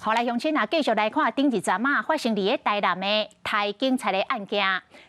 好來，鄉親啊，繼續來看頂一陣仔發生佇咧台南的刣警察的案件。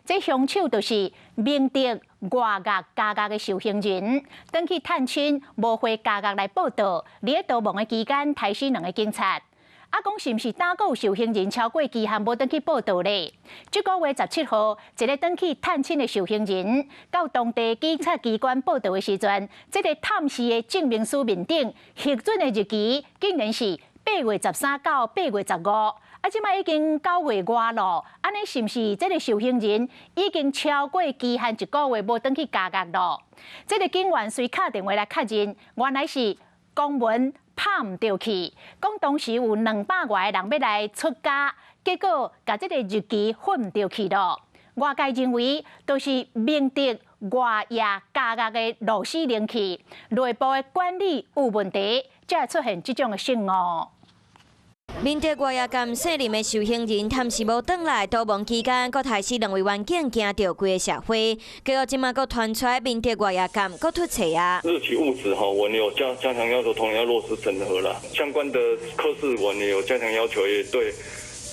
這兇手就是明德外獄監獄的受刑人，轉去探親，無回監獄來報到，佇咧逃亡的期間，刣死兩个警察。啊，講是毋是擔閣有受刑人超過期限無轉去報到咧？這個月17號，一个轉去探親的受刑人，到當地警察機關報到的時陣，這个探視的證明書面頂核准的日期，竟然是8月13到8月15，啊，這擺已經9月外咯，按呢是毋是這个受刑人已經超過期限一個月無轉去監獄咯？這个警員隨敲電話來確認，原來是公文拍毋著去，講當時有200外个人欲來出監，結果共這个日期混毋著去咯。外界認為，就是明德外野監獄的螺絲冷去，內部的管理有問題，才會出現這種的失誤。明德外野監姓林的受刑人，探視無轉來，逃亡期間，閣刣死兩位員警，驚著規个社會。結果這馬閣傳出來明德外野監閣出錯啊！日期誤植哈，我們有加強要求，同仁要落實整合了。相關的科室，我們有加強要求，也對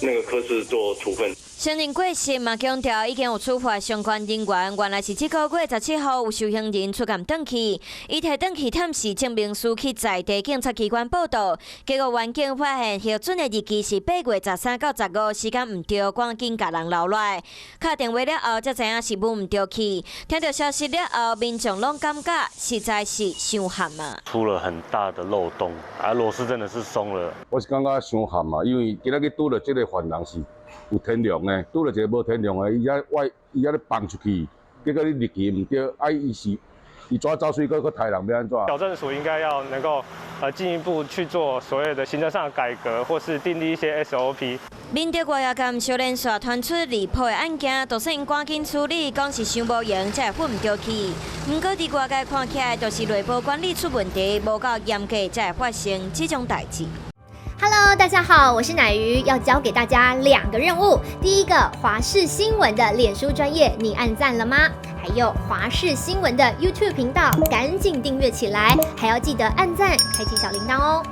那個科室做處分。承認過失嘛，強調已經有處罰相關人員。原來是這個月17號有受刑人出監轉去，伊提轉去探視證明書去在地警察機關報到，結果員警發現核准的日期是8月13到15，時間毋對，趕緊共人留落來。敲電話了後，才知影是文毋著去。聽到消息了後，民眾攏感覺實在是傷譀啊！出了很大的漏洞，啊，螺絲真的是鬆了。我是感覺傷譀啊，因為今仔日拄著這个犯人是有天良的，拄著一个無天良的，伊遐外伊遐咧放出去，結果你日期毋對，啊伊是伊怎走水閣閣刣人欲按怎？矯正署應該要能夠進一步去做所謂的行政上的改革，或是訂立一些 SOP。明德外野監小連續傳出離譜的案件，就算𪜶趕緊處理，講是傷無閒才會混毋著去。毋過佇外界看起來，就是內部管理出問題，無夠嚴格，才會發生這種代誌。 Hello，大家好，我是乃瑜，要交給大家兩個任務。第一個，華視新聞的臉書專頁，你按讚了嗎？還有華視新聞的 YouTube 頻道，趕緊訂閱起來，還要記得按讚，開啟小鈴鐺哦。